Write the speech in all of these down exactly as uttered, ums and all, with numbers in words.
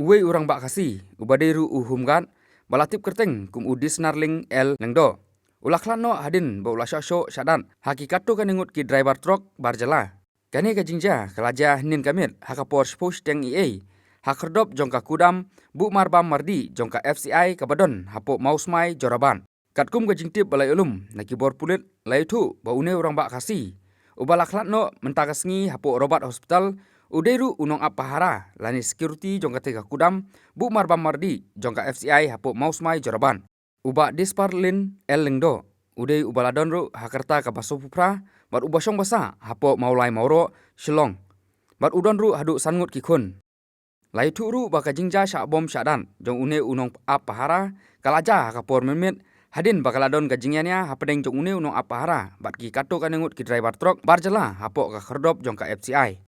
Uwei u rangbah Khasi, uba dei ruh u Home Guard, ba la tip kyrteng kum u Disnarling L Lyngdoh, u la khlad noh hadien ba u la shah shoh shah dat ha ki katto katne ngut ki driver trok bar jylla. Kane ka jingjia ka la jia hynnin ka miet ha ka por shiphew shiteng eiei, ha khyrdop jong ka kudam Buhmarbam Mardi jong ka F C I kaba don hapoh Mawsmai Jorabat. Katkum ka jingtip ba la ïoh lum na ki bor pulit, la ïathuh ba une u rangbah Khasi, uba la khlad noh mynta ka sngi hapoh Robert Hospital, u dei ruh u nongap pahara lane security jong kata ka kudam Buhmarbam Mardi jong ka F C I hapoh Mawsmai Jorabat. U Bah Disparlin L Lyngdoh, u dei uba la don ruh ha ka rta kaba sawphew phra, bad uba shong basa hapoh Mawlai Mawroh, Shillong. Bad u don ruh haduh san ngut ki khun. La ïathuh ruh ba ka jingjia shah bom shah dat jong une u nongap pahara ka la jia ha ka por mynmiet, hadien ba ka la don ka jingïania hapdeng jong une u nongap pahara bad ki katto katne ngut ki driver trok bar jylla hapoh ka khyrdop jong ka F C I.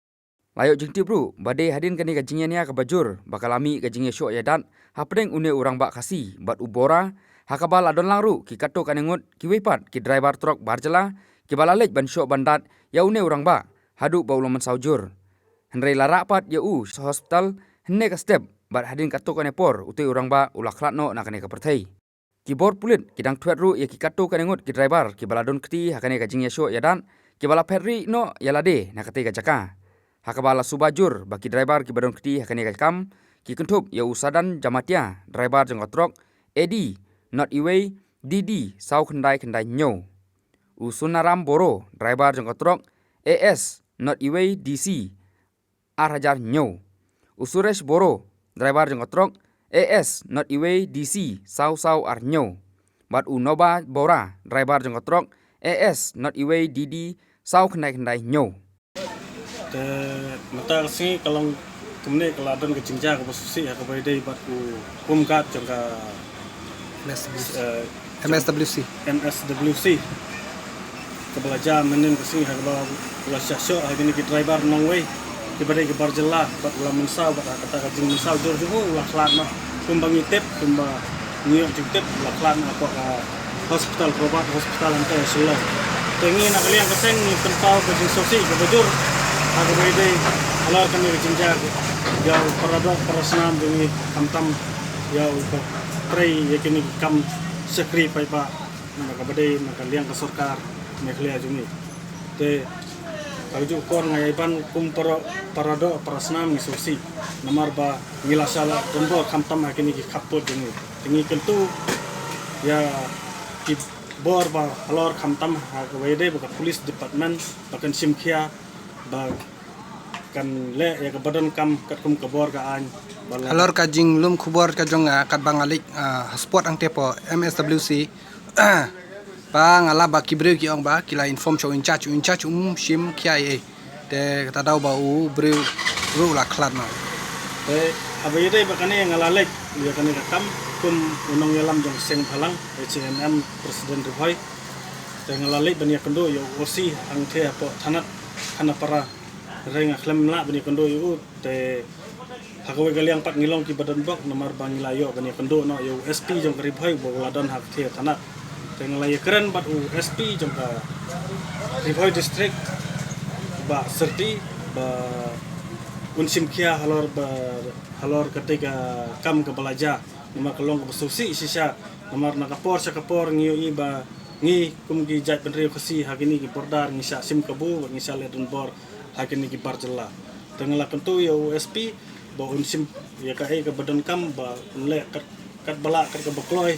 La ïoh jingtip ruh ba dei hadien kane ka jingïania kaba jur ba ka la mih ka jingïashoh ïadat hapdeng une u rangbah Khasi bad u Bora, ha kaba la don lang ruh ki katto katne ngut kiwei pat ki driver trok bar jylla, kiba la leit ban shoh ban dat ïa une u rangbah haduh ba u la mynsaw jur. Hynrei la rah pat ïa u sha hospital hynne ka step, bad hadien katto katne por utei u rangbah u la khlad noh na kane ka pyrthei. Ki bor pulit ki dang thwet ruh ïa ki katto katne ngut ki driver kiba la don kti ha kane ka jingïashoh ïadat, kiba la phet rieh noh ïa lade na katei ka jaka. Ha kaba la suba jur ba ki driver kiba don kti ha kane ka kam ki kynthup ïa u Sadan Jamatia, driver jong ka trok A D not iwei D D saw khyndai khyndai hynñiew, u Sunaram Boro, driver jong ka trok A S not iwei D C ar hajar hynñiew, u Suresh Boro, driver jong ka trok A S not iwei D C saw saw ar hynñiew, bad u Noba Bora, driver jong ka trok A S not iwei D D saw khyndai khyndai hynñiew. Te mynta ka sngi ka long kumne, ka la don ka jingjia kaba sngewsih ha kaba ïadei bad u Home Guard jong ka M S W C. Eh, M S W C. M S W C. Kaba la jia mynhynnin ka sngi ha kaba u la shah shoh ha kine ki driver nongwei kiba dei ki bar jylla, bad u la mynsaw, bad ha kata ka jingmynsaw jur jong u u la khlad noh. Kumba ngi tip, kumba ngi ïoh jingtip, u la khlad noh hapoh ka hospital, Robert Hospital hangta ha Shillong. Te ngi na ka liang ka seng ngi pynpaw ka jingsngewsih kaba jur ha kaba ïadei halor kane ka jingjia, ïa u para doh para snam jong ngi, khamtam ïa u ba trei ïa kine ki kam shakri paidbah na kaba dei na ka liang ka sorkar Meghalaya jong ngi. Te ha kajuh ka por nga ïai ban kum para, para doh para snam ngi sngewsih namar ba ngi la shah lah donbor khamtam ha kine ki khappud jong ngi. Te ngi kyntu ïa ki bor ba halor khamtam ha kaba ïadei bad ka police department ba kan shim khia, ba kan leh ïa kaba donkam katkum ka bor ka aiñ. Halor ka jinglum khubor ka jong nga, katba nga leit, ah, ha spot hangte hapoh M S W C, ba nga lap ba ki briew ki ong ba ki la inform sha u in charge, u in charge um shim khia ei ei. Te kata daw ba u briew ruh u la khlad noh. Te haba ïadei bad kane nga la leit ïa kane ka kam kum u nongïalam jong ka seng bhalang, H A N M President Ri Bhoi. Te nga la leit ban ïakynduh ïa u O C hangte hapoh thanat Khanapara. Hynrei nga khlem lah ban ïakynduh ïa u, te ha kawei ka liang pat ngi long kiba donbok namar ba ngi la ïoh ban ïakynduh noh ïa u S P jong ka Ri Bhoi ba u la don ha katei ka thanat. Te nga la ïakren bad u S P jong ka Ri Bhoi District, Bah Syrti, ba un shim khia halor ba, halor katei ka kam kaba la jia. Namar ka long kaba sngewsih shisha, namar na ka por sha ka por ngi ïohi ba ngi kum ki jaitbynriew Khasi ha kine ki border ngi shah shim kabu, ngi shah leh donbor ha kine ki bar jylla. Te nga la kyntu ïa u S P ba un shim ïa kaei kaba donkam, ba un leh kat, katba lah, kat kaba kloi,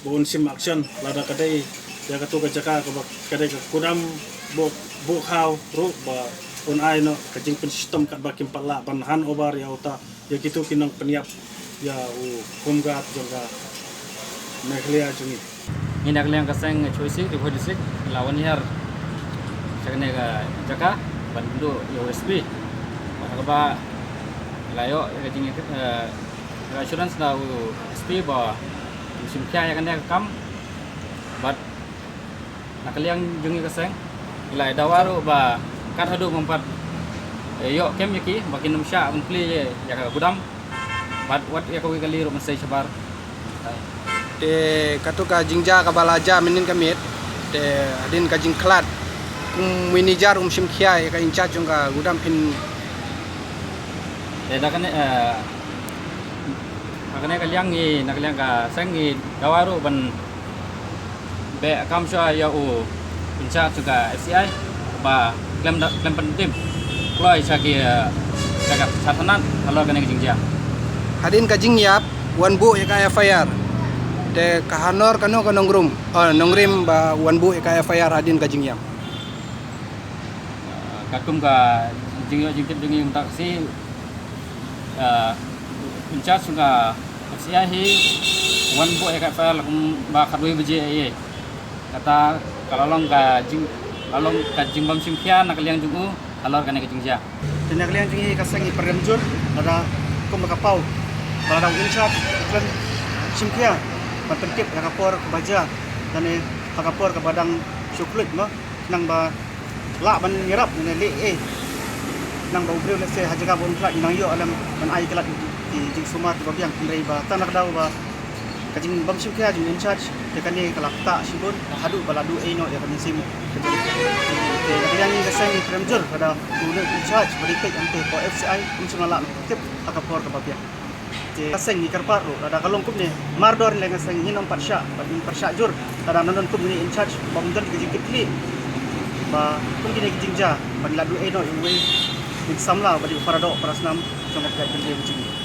ba un shim action. Lada ka dei ïa kato ka jaka kaba ka dei ka kudam buh, buh khaw ruh, ba un ai noh ka jingpynshitom katba kim pat lah ban hand over ïa uta, ïa kito ki nongpynïap ïa u Home Guard jong ka Meghalaya jong ngi. Ngi na ka liang ka seng H Y C Ri Bhoi District la wan hiar sha kane ka jaka ban kynduh ïa u S P. Bad ha kaba la ïoh ïa ka jing, eh, assurance na u S P ba un shim khia ïa kane ka kam. Bad na ka liang jong ngi ka seng ngi la dawa ruh ba kat haduh ngam pat, eh, ïoh kem ïa ki ba kin ym shah ban plie ïa ka kudam. Bad wat ïa kawei ka liang ruh mynshuwa shabar. Te kato ka jingjia kaba la jia mynhynnin ka miet, te hadien ka jingkhlad, kum manager um shim khia ïa ka in charge jong ka kudam phin. Te da kane, eh, Kane ka liang ngi, na ka liang ka seng ngi dawa ruh ban beh kam shuwa ïa u in charge ka F C I ba khlem da, khlem pyntip kloi sha ki, eh, sha ka, sha thanat halor kane ka jingjia. Hadien ka jingïap wan buh ïa ka F I R. Te ka hanor kano ka nongrim, oh, nongrim ba wan buh ïa ka F I R hadien ka jingïap. Ah, katkum ka jingïoh jingtip jong ngi mynta ka sngi, ah, in charge ka F C I hi wan buh ïa ka F I R la kumba khatwei baje ïa. Kata ka la long ka jing, la long ka jingbym shim khia na ka liang jong u halor kane ka jingjia. Te na ka liang jong ngi ka seng ngi pyrem jur, lada kumba ka paw ba lada u in charge u khlem shim khia ban pyntip ha ka por kaba jia, lane ha ka por kaba dang shu khluit mo, nang ba lah ban ïarap ne leh eh. Nang ba u briew lehse ha jaka ba un khlad nang ïoh lem ban ai khlad ki, ki jingsumar kiba biang, hynrei ba tang na ka daw ba ka jingbym shim khia jong u in charge, te kane ka la ktah shibun haduh ba la duh ei noh ïa ka mynsiem. Te na ka liang ngi ka seng ngi pyrem jur lada u in charge ba dei peit hangtei hapoh F C I um shym la lah ban tip ha ka por kaba biang. Te ka seng ngi kyrpad ruh lada ka long kumne, mardor leh ka seng ngin ym pat shah, bad ngin pyrshah jur lada nang don kumne in charge ba um don ka jingkitkhlieh ba kum kine ki jingjia ban la duh ei noh ïa uwei u samla ba dei u paradoh parasnam jong ka pynjah jingim.